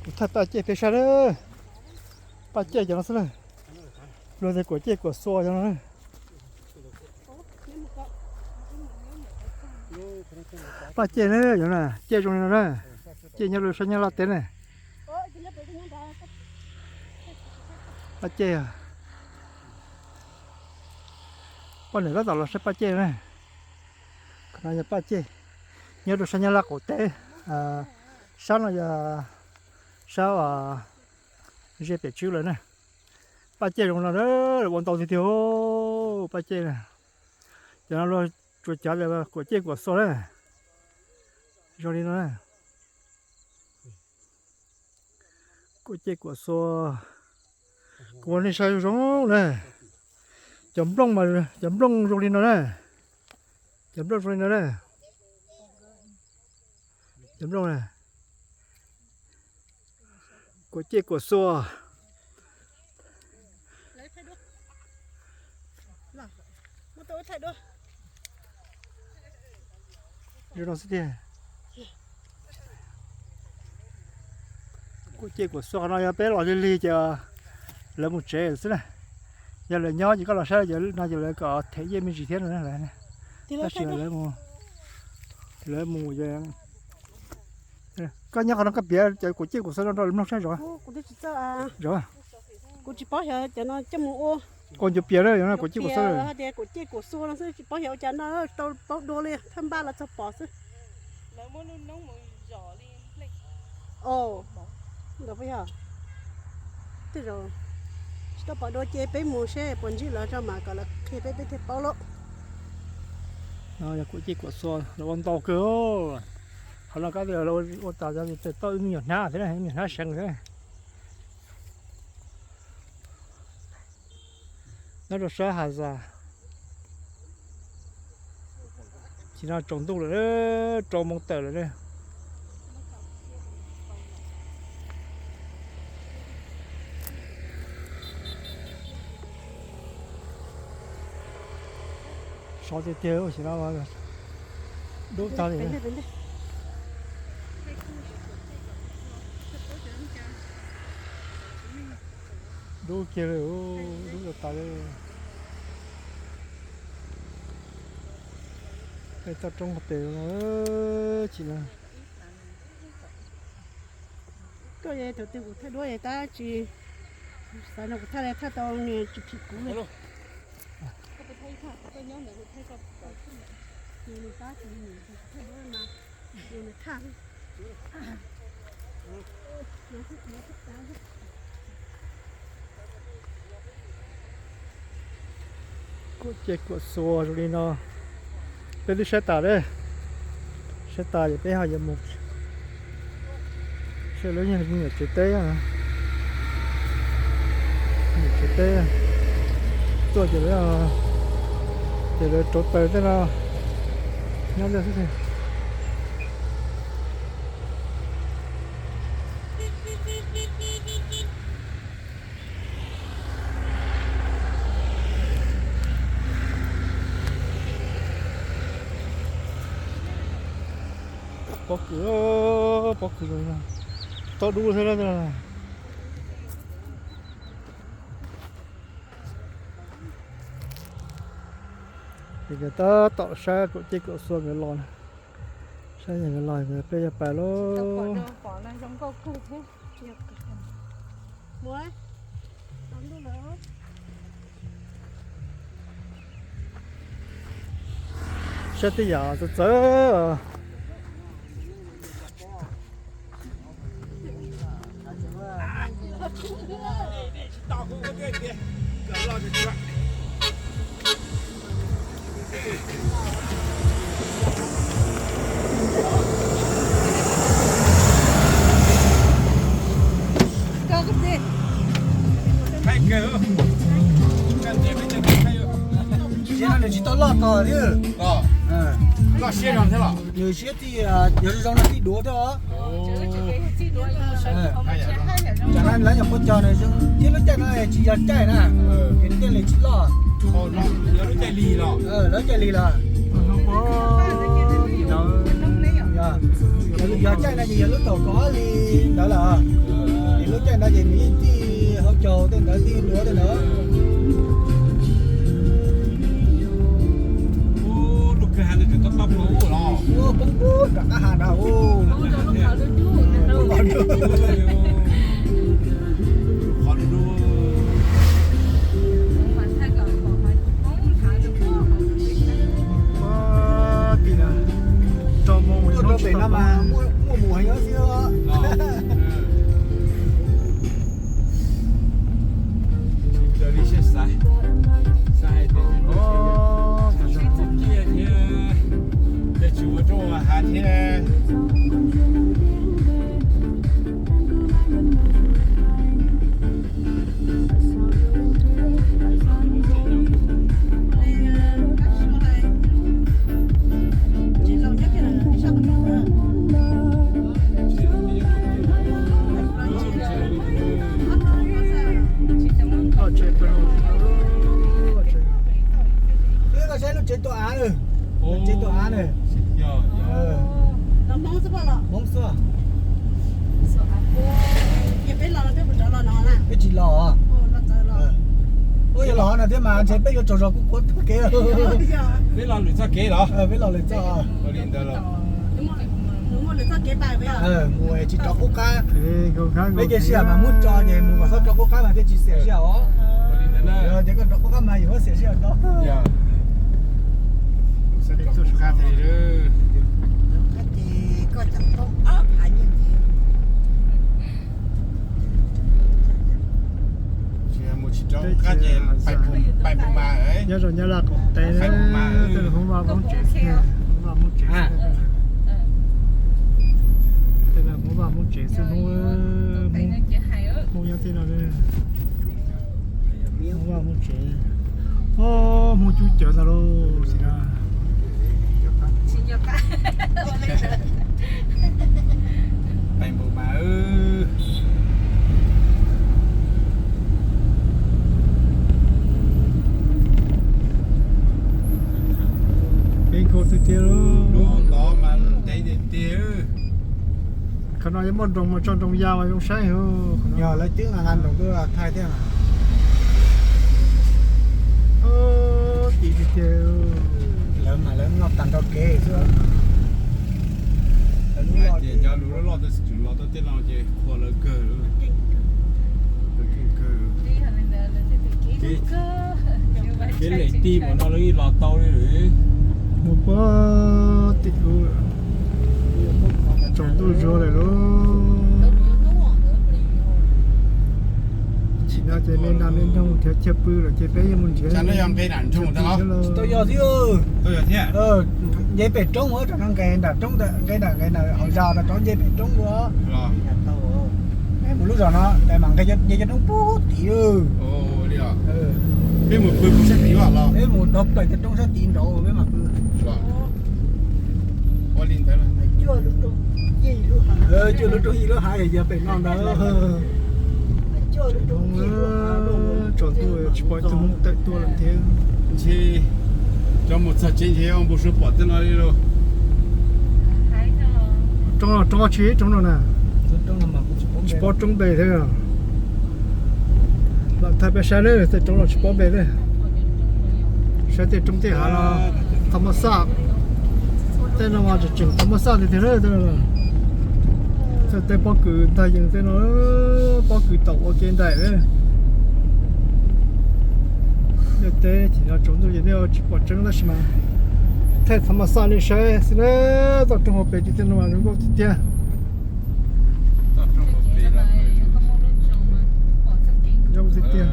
Kuv thaij paj cej peb saib na. Paj cej cov no xwb na. Luag tias kuam cej kuam xua cov no na. Paj cej na, cov na, cej zoo li no na. Cej nyob rau sab Nyab Laj teb na. Paj cej. Poj niam tab tom los saib paj cej na. Qhov no yog paj cej nyob rau sab Nyab Laj qaum teb. Sab no yog sab ze pem tswb lawm na. Paj cej zoo no na, ua ntau tiag tiag paj cej na. Cov no luag tsuas cov kuam cej kuam xua na. Zoo li no na. Kuam cej kuam xua. Kuv ua nej saib zoo zoo na. Cov nplooj mas, cov nplooj zoo li no na. Cov nplooj zoo li no na. Cov nplooj na. Kuam cej kuam xua. Zoo no xwb tiag. Kuam cej kuam xua qhov no yog peb los lig lig ces lawv mus tsev xwb na. Yog lawv nyob ces koj los saib ces no ces lawv kom them yeej me ntsis thiab no. Tab sis lawv mus, lawv mus, koj nyob qhov no koj piav cov kuam cej kuam xua no rau lawv mloog saib zov. Zov. Kuv tsis paub xyov cov no coj mus ua. Ua ncuav pias na, kuam cej kuam xua. Hais tias kuam cej kuam xua no xwb, tsis paub xyov ua cas no tau paub dua li, thaj npaj los txog pom xwb. Ntawd puas yog? Tej zaum tsis tau pom dua ces peb mus seb puas ntsib lawv tso mas kom lawv qhia peb peb thiaj paub lauj. No yog kuam cej kuam xua lawv ua ntau kawg. Qhov no kab tias lawv ua tas tau ib me nyuam hnab xwb na, ib me nyuam hnab seev xwb. Nyob rau sab Has Zas. Ces no tsaus ntuj lawm, rau moos tawm lawm. Sov tiag tiag, dub tag li. Dub kiag li, dub tas tas li. Peb toj roob tes no, tsis na. Koj thaum twg kuv thaij duab tab tsis xav no kuv thaij li thaij tau nws tsis phim kuv li. Kuam cej kuam xua zoo li no. Peb twb saib tas lawm, saib tas ces peb ho yuav mus saib lawv nyuam tsev teb, nyuam tsev teb tuaj ces lawv, ces lawv rauv taws tej no nyob ntej xwb. Pob kws, pob kws zoo, tau dub thiab. Ces nkawd tab tom saib kuam cej kuam xua nkawd los, saib nkawd los peb yuav pais lauj. Saib tej yam txawv txawv. Siab no nws tsis tau loj tog thiab. Loj siab no thiab los? Nws siab tij, yog zoo no tij duav thiab os. Tam no lawv nyuam qhuav cog nws zoo thiab, lub caij no tsis yog caij na, ces lub caij li tsis loj. Lawv caij li los. Yog caij no ces yog lub kaum ob hli ntawd lawm. Lub caij no ces nws yeej tij hauv caug tej ntawd, tij duav tej ntawd. Lub kwj ha ntawd tseem tob tob ploog ub los. Poob pub rov qab ha nrad ub. Qhov dub. Tuaj rau pem no mas muaj mus heev xwb. Raws li siab xav, xav hais tias tsis ua rooj hav thiab. Twb koj saib lub tsev tuaj av na, lub tsev tuaj av na. Hmoob xwb. Peb tsis los. Ua yog los no thiab mas ntshe peb yuav tsaug zog kuj qhuav tuaj kev. Peb los lwm txoj kev los? Peb los lwm txoj. Mus tsis rov qub qab. Peb cia sij hawm mas muab tso ces mus kom txhob rov qub qab mas thiaj tsis xiam sij hawm os. Yog tias koj rov qub qab mas yuav xiam sij hawm ntau. Mus tsis rov qub qab ces pais mus mas. Nyob zoo Nyab Laj qaum teb, tej Hmoob vaj Hmoob tsev, Hmoob vaj Hmoob tsev, tej Hmoob vaj Hmoob tsev xwb, Hmoob, Hmoob nyob tej no, Hmoob vaj Hmoob tsev. Hmoob cub cawv ntag lauj. Pais npaum mas. Peb nkaus tiag tiag lauj. Lub tod mas ntev tiag tiag. Qhov no yuav muaj nroog mas tso nroog ya mas zoo saib. Yog lawv twb nqa nroog tuaj thaij thiab mas. Tiv tiag tiag. Lawv mas lawv noj tag nrho kev xwb. Cov lus loj loj twb tseem los tau tej no ces qhuas lawv kawg. Kev lem tij mas no lawv los tau li lawm. Mus puag tim ub, tsaus ntuj zuag lawm lauj. Tsis no ces me nram me nroog nrhiav chaw pw lawm ces peb yuav mus nrhiav. Tsis tau yog thiab. Nce pem roob, nqes nram roob, nqe nram nqe nram hauv zos rau rov nce pem roob dua. Mus lub zos no mas nqe nce cov roob puag tim. Peb mus pw puag sab tid los? Peb mus rau plaws cov roob sab tid nraud peb mam pw. Cuaj lub roob yij lub hav yog pem no ntag. Tsaus ntuj tsis pom ib tug Hmoob tawm tuaj lawm thiab. Ntshe cov mus txog tsev ntshe npau suav pom tej no li lauj. Roob no, roob tsis, roob no na. Tsis paub roob npe thiab. Lam thaij peb saib na, tej roob no tsis paub npe thiab. Saib tej roob tej hav no, thas mas xaj. Tej no mas tseem thas mas xaj tiag tiag na tej no. Tej pob kws ntag yees tej no, pob kws tau ua ke nraim. Ntiaj teb ces no tsaus ntuj ces nej tsis pom tseeb tab sis mas thaij thas mas xaj nej saib xwb na. Toj roob hauv pes tim tej no mas zoo nkauj tiag tiag. Zoo tiag tiag.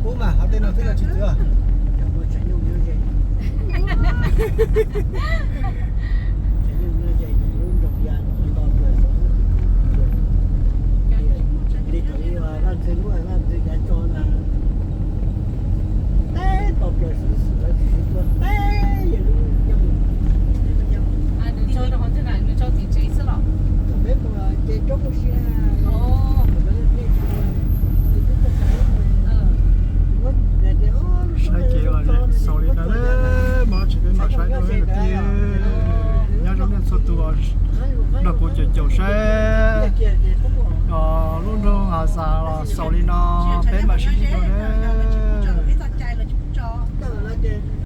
Ub mas hov tej no twb los tsis txwv. Saib kev los xaus li ntawd, mam tsis peb mam saib dua lwm tiag. Nyob zoo nej txhua tus. Nrog kuv caum caum saib, lub nroog Has Xas los xaus li no.